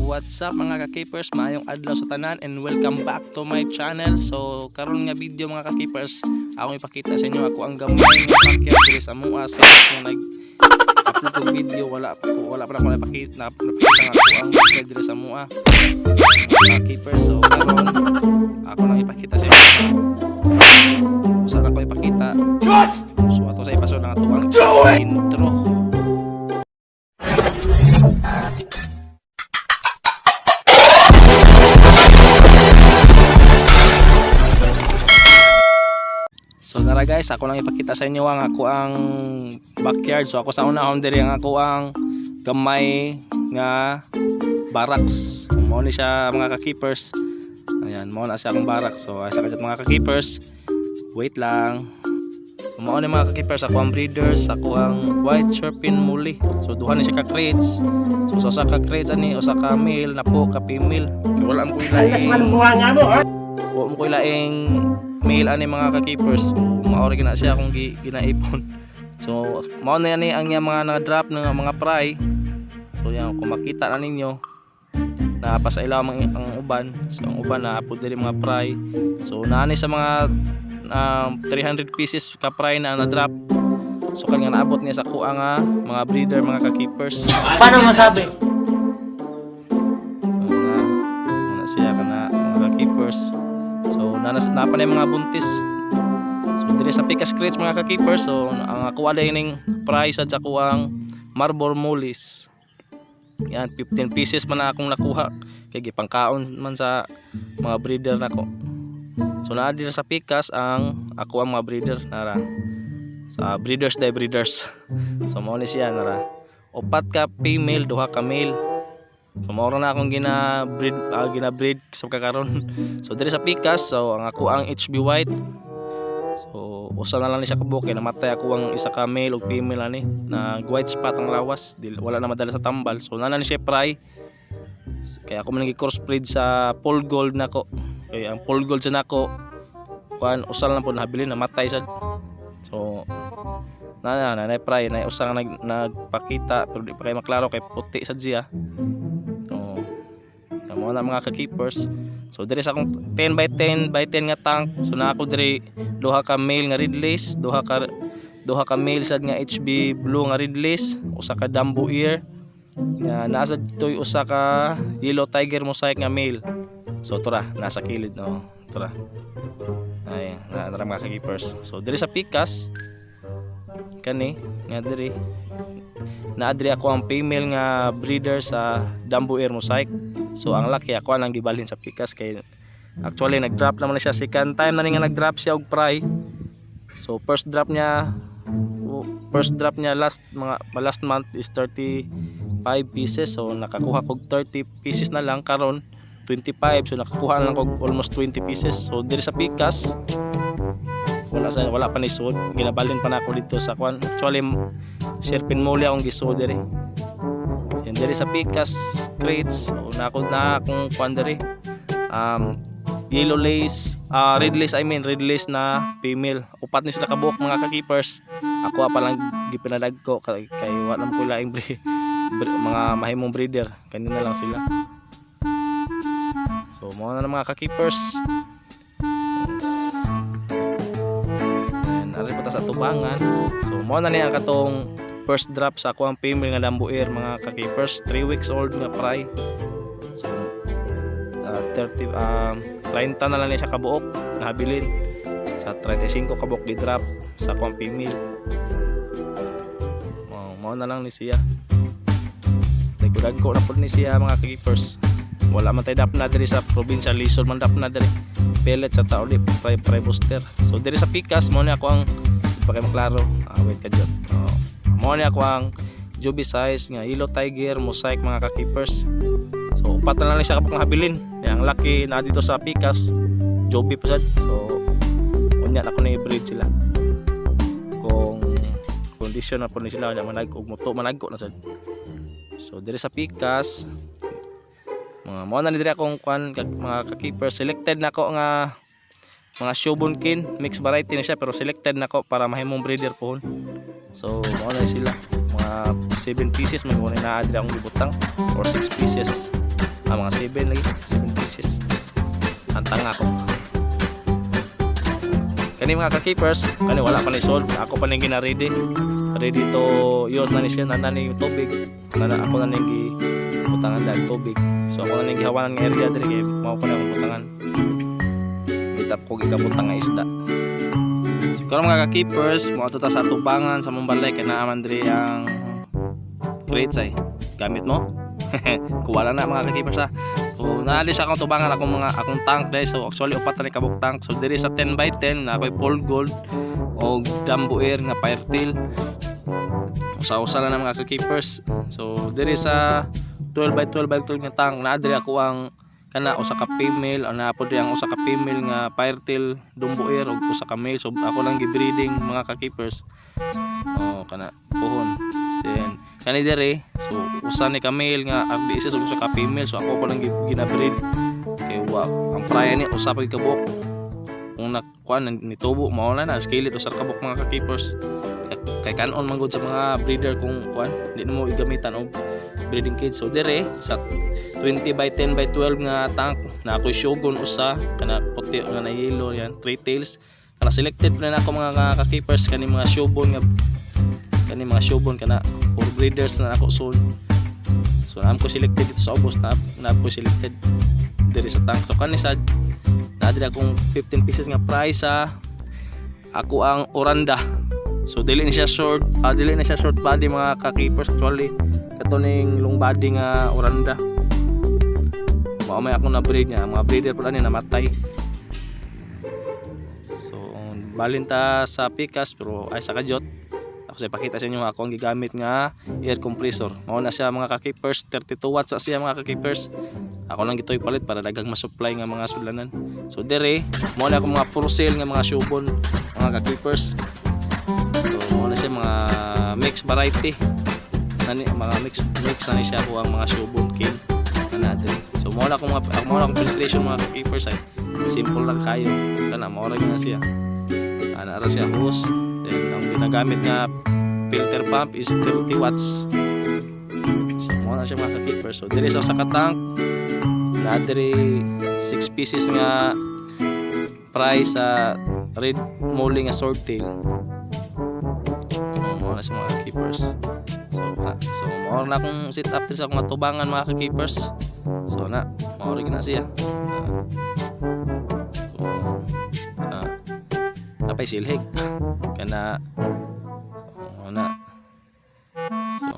What's up, mga ka-keepers? Maayong adlaw sa tanan and welcome back to my channel. So karon nga video, mga ka-keepers, akong ipakita sa inyo ako ang gamay nga backyard diri sa amoa. Since nga nag upload kog video, wala pa nako napakita na napakita nga ako ang backyard diri sa amoa, mga ka-keepers. So karon ako nang ipakita sa inyo. Usa na ko ipakita. So ato sa ipasod ang ato ang intro. So nara guys, ako lang ipakita sa inyo ang ako ang backyard. So ako sa una diri ang ako ang gamay nga barracks. Mao ni siya, mga ka-keepers. Ayan, mao na siya akong barracks. So asa ka mga ka-keepers? Wait lang. So mao ni, mga ka-keepers, ako ang breeders, ako ang white sharpin molly. So duha ni siya ka crates. So sa usa ka crates ani, usa ka male na po ka female. Kay wala mo ko ilaing wa mo ko ilaing male ani, mga ka-keepers. So mao ra gina siya akong ginaipon. So mao na ani ang iyang mga na-drop ng mga fry. So yan, kung makita na ninyo na pa sa ilaw ang uban. So ang uban na po diri mga fry. So naani sa mga 300 pieces ka fry na na-drop. So kan nga naabot niya sa kuha nga mga breeder, mga ka-keepers. Paano masabi? So na siya kana, mga ka-keepers. So na napa na yung mga buntis. So diri sa Picas crates, mga ka-keepers, so ang ako alay ning price sa kuang marble mollies. Yan, 15 pieces man na akong nakuha kay gipangkaon man sa mga breeder nako. So naa diri sa Picas ang ako ang mga breeder nara. Sa breeders day breeders. So mao ni siya nara. Upat ka female, duha ka male. So mao ra na akong gina-breed sa kakaron. So diri sa Picas, so ang ako ang HB white. So usa na lang ni siya kabuok kay namatay ako ang isa ka male ug female ani na white spot ang lawas, di, wala na madala sa tambal. So nana ni siya fry. So, kaya ako man crossbreed sa pole gold nako. Kaya ang pole gold sa nako kuan, usa lang po nabilin, namatay sad. So na na na, na fry na usa nga nagpakita pero di pa kay maklaro kay puti sad siya. So mao na, mga ka-keepers. So diri sa akong 10 by 10 by 10 nga tank. So na ako diri duha ka male nga red lace, duha ka male sad nga HB blue nga red lace, usa ka Dumbo ear. Nga naa sad toy usa ka yellow tiger mosaic nga male. So tura nasa kilid no. Tura. Ay, na nara, mga ka-keepers. So diri sa Picas kani nga diri naadri ako ang female nga breeder sa Dumbo Ear Mosaic. So ang laki ako ang gibalhin sa Picas kay actually nag-drop naman na siya, second time na ni nga nag-drop siya og fry. So first drop niya last mga last month is 35 pieces. So nakakuha kog 30 pieces na lang, karon 25, so nakakuha na lang kog almost 20 pieces. So diri sa Picas wala pa ni sud, ginabalin pa na ako dito sa kwan. Actually Serpin Molly akong gisuod diri. Yan diri sa Picas crates, so na ako na akong kwan diri yellow lace, red lace, I mean red lace na female. Upat ni sila kabuok, mga ka-keepers. Ako pa lang gipinadag ko kay wa naman ko laing mga mahimong breeder, kanina lang sila. So mao na mga ka-keepers. Ayan, ari pa ta sa tubangan. So mao na niya ang katong first drop sa ako ang female nga Dumbo Ear, mga ka-keepers, 3 weeks old nga fry. So 30 30 na lang niya siya kabuok nahabilin sa 35 kabuok gi-drop sa ako ang female. Mao na lang ni siya. Dagko na pud ni siya, mga ka-keepers. Wala man tay dapna diri sa probinsya, lisod man dapna diri. Pellet sa tao di fry, fry booster. So diri sa Picas mao ni ako ang pa kay maklaro. Ah, wait ka dyan. Oh. Mao ni ako ang juby size nga yellow tiger mosaic, mga ka-keepers. So upat na lang siya kapag habilin. Ang laki na dito sa Picas, juby pa sad. So unya na ko ni breed sila. Kung condition na po ni sila unya manag og muto managko na sad. So diri sa Picas mga mao na ni diri akong kwan mga ka-keeper, selected na ko nga mga Shubunkin, mixed variety na siya pero selected na ko para mahimong breeder pohon. So mao na sila mga 7 pieces may na diri akong gibutang or 6 pieces. Mga 7 lagi, 7 pieces. Ang tanga ko. Kani, mga ka-keepers, kani wala pa ni sold. Ako pa ning gina-ready. Ready to use na ni siya na ni yung tubig. Na, na ako na ning gi butangan dahil tubig. So ako na ning gihawanan nga area diri kay mao pa na akong butangan. Itap ko gikabutang nga isda. So karon, mga ka-keepers, mo ta sa tubangan sa mong balay kay naa man diri ang crates ay. Gamit mo? Kuwala na, mga ka-keepers, ha. So naalis akong tubangan akong mga akong tank dahil. So actually upat na ni kabuk tank. So diri sa 10 by 10 na ako'y pole gold o Dumbo ear nga firetail. Usa-usa na mga ka-keepers. So diri sa 12 by 12 by 12 nga tank naa diri ako ang kana usa ka female o naa po diri ang usa ka female nga firetail Dumbo ear ug usa ka male. So ako lang gi-breeding, mga ka-keepers. Oh, kana puhon. Then kani diri, so usa ni ka male nga RDSS ug usa ka female, so ako pa lang gina-breed kay wa ang praya ni usa pa gyud kabuok. Kung nakuan nitubo, mao na na scalit usa ka kabuok, mga ka-keepers, kay kanon man gud sa mga breeder kung kuan di na mo igamitan og breeding cage. So dire sa 20 by 10 by 12 nga tank na ako'y shogun usa kana puti nga na yellow yan, three tails kana. Selected na nako, mga ka-keepers, kani mga shogun nga kani mga shogun kana for breeders na ako soon. So naam ko selected dito sa ubos, na na ko selected diri sa tank. So kani sad naa diri akong 15 pieces nga price sa ako ang oranda. So dili na siya short body, mga ka-keepers. Actually kato ning long body nga oranda. Mao may ako na breed niya, mga breeder pala ni namatay. So balin ta sa pikas pero ay sa kadyot. Ako sa ipakita sa inyo ako ang gigamit nga air compressor. Mao na siya, mga ka-keepers, 32 watts sa siya, mga ka-keepers. Ako lang gitoy palit para daghang ma-supply nga mga sudlanan. So dire mao na ako mga for sale nga mga shubon, mga ka-keepers. So mao na siya mga mixed variety. Nani mga mix mix na ni siya ako ang mga shubon king na diri. So mao na akong filtration, mga ka-keepers, ay simple lang kayo. Kana mao ra gyud na siya. Ana ra siya hose. Then ang ginagamit nga filter pump is 30 watts. So mao na siya, mga ka-keepers. So diri sa usa ka tank na diri 6 pieces nga price sa red molly nga swordtail. So mao na siya, mga keepers. So na, so mao na akong set up diri sa akong atubangan, mga ka-keepers. So na mao ra gyud na siya. So napay silhig kana. So na so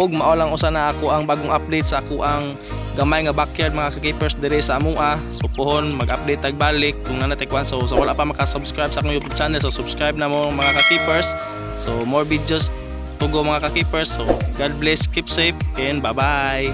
ug mao lang usa na ako ang bagong update sa ako ang gamay nga backyard, mga ka-keepers, dire sa amoa. So puhon mag-update tag balik kung naa tay kuan. So sa wala pa maka-subscribe sa akong YouTube channel, so subscribe na mo, mga ka-keepers. So more videos to go, mga ka-keepers. So God bless, keep safe and bye bye.